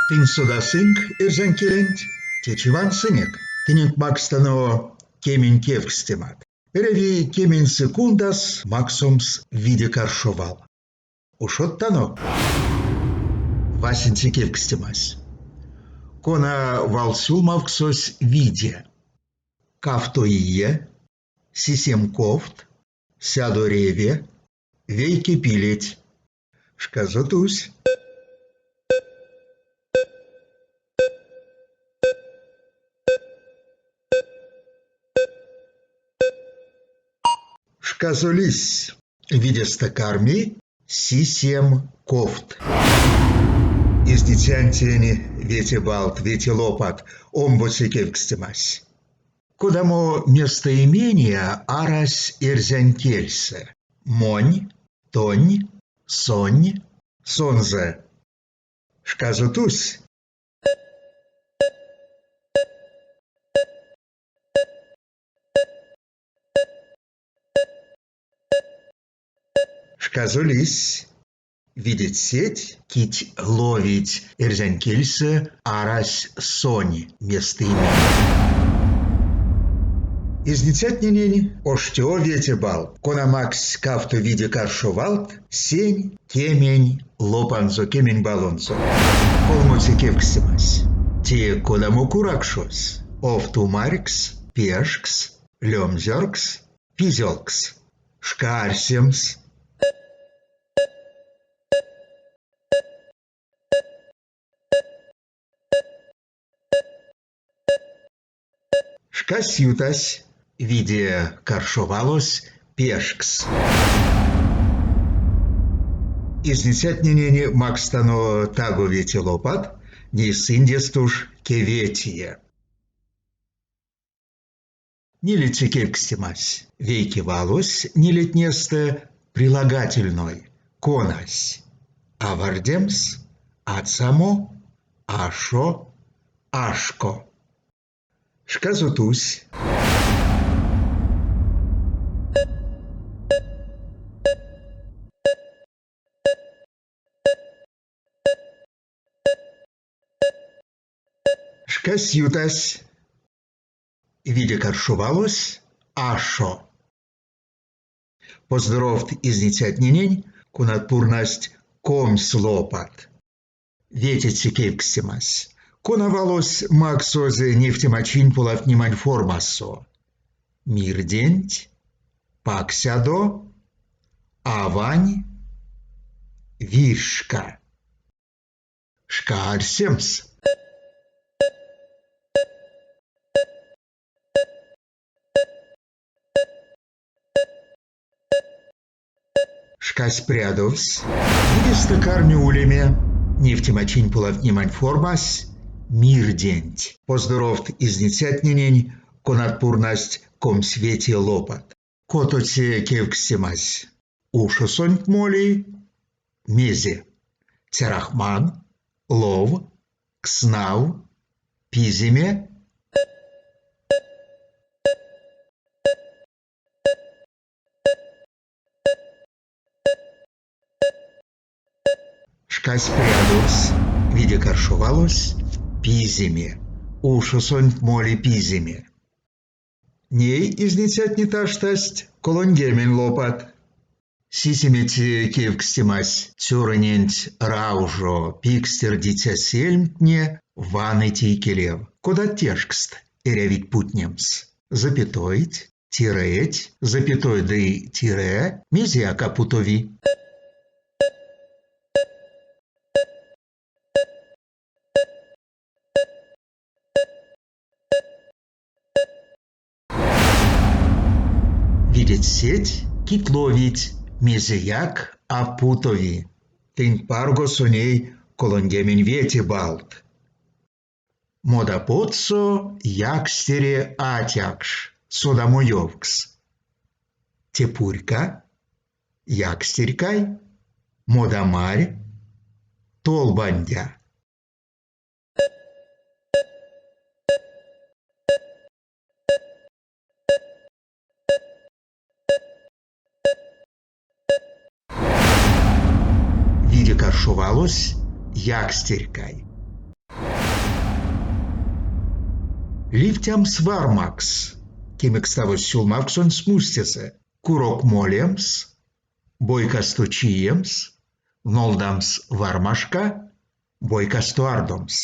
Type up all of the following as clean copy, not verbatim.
Тынь содасынк эрзянь келенть? Течи вансынек. Тыненк макстано кемень кевкстемат. Эряви кемень секундас максомс виде каршо вал. Ушодтано? Васенце кевкстемась. Кона валсюлмавксось виде? Кавто ие, сисем ковт, сядо реве, вейке пилеть. Шказо тусь. Шказо лиссь. Видестэ карми сисем ковт. Изницянтень вете баллт, вете лопат, омбоце кевкстемась. Кодамо местоимения арась эрзянь кельсэ? Монь, тонь, сонь, сонзэ. Шказо тусь. Шказо лиссь. Видеть сеть, кить ловить эрзянь кельсэ арась сонь местоимения. Изницятненень оштё вете баллт, кона макссь кавто виде каршо валт, сень, кемень, лопанзо кемень баллонзо. Колмоце кевкстемась. Те кодамо куракшось? Овтумарькс, пешкс, лёмзёркс, пизёлкс. Шка арсемс. Шкась ютась, виде каршо валось пешкс. Изницятненень макстано таго вете лопат, ней сындест уш кеветее. Нилеце кевкстемась. Вейке валось нилетнестэ прилагательной, конась авардемс, ацамо, ашо, ашко. Шказо тусь. Шкась ютась. Виде каршо валось ашо. Поздоровт изницятненень, конат пурнасть 20 лопат. Ветеце кевкстемась. Кона валось максозь невтемачинь полавтнемань формасо? Мирденть, паксядо, авань, вишка. Шка арсемс. Шкась прядовсь, видестэ карми улеме невтемачинь полавтнемань формась мирденть. Поздоровт изницятненень, конат пурнасть 25 лопат. Котоце кевкстемась. Ушосонть моли мезе? Цярахман, лов, кснав, пиземе? Шкась прядовсь, виде каршо валось пиземе. Ушосонть моли пиземе. Ней изницятне таштасть 30 лопат. Сисемеце кевкстемась цёрыненть раужо пикстердиця сельмтне ваныть икелев. Кодат тешкст эрявить путнемс? Запятойть, тиреть, запятой ды тире, мезеяк а путови. Видеть сеть, кить ловить, мезеяк а путови. Тынк паргосо ней 35 баллт. Мода потсо якстере атякш, содамоёвкс. Те пурька, якстерькай, модамарь, толбандя. Виде каршо валось якстерькай. Ливтямс вармакс, кемекставозь сюлмавксонь смустезэ, курок молемс, бойкасто чиемс, нолдамс вармашка, бойкасто ардомс.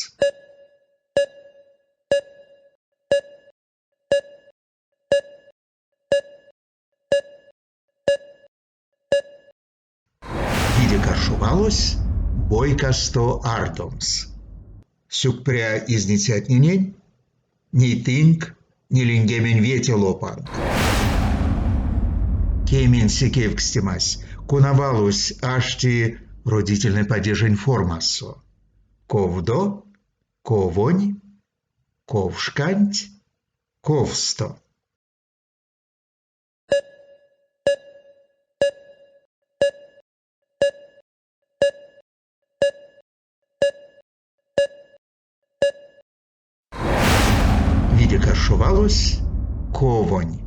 Виде каршо валось бойкасто ардомс. Сюкпря изницятненень, ней тынк ниленьгемень вете лопанк. Кеменце кевкстемась, кона валось ашти родительной падежень формасо. Ковдо, ковонь, ковшканть, ковсто. Виде каршо валось ковонь.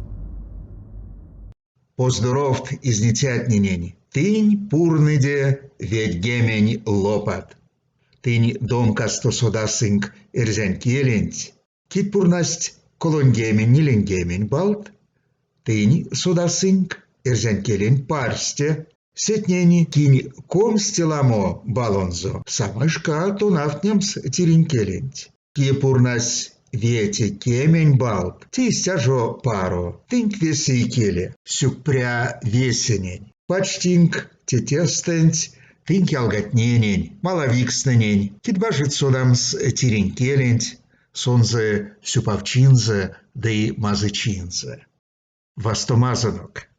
Поздоровт изницятненень, тынь пурныде ведьгемень лопат. Тынь домкасто содасынк эрзянь келенть, кить пурнасть 34 баллт, тынь содасынк эрзянь келенть парсте, сетнень, кинь 20 ламо баллонзо, самай шка тонавтнемс тиринь келенть. Кие пурнась 5 10 баллт, те истя жо паро, тынк весе икеле, сюкпря весенень. Пачтинк те тестэнть тынк ялгатненень, малавикстнэнень, кить бажить содамс тиринь келенть, сонзэ сюпавчинзэ ды мазычинзэ. Вастомазонок!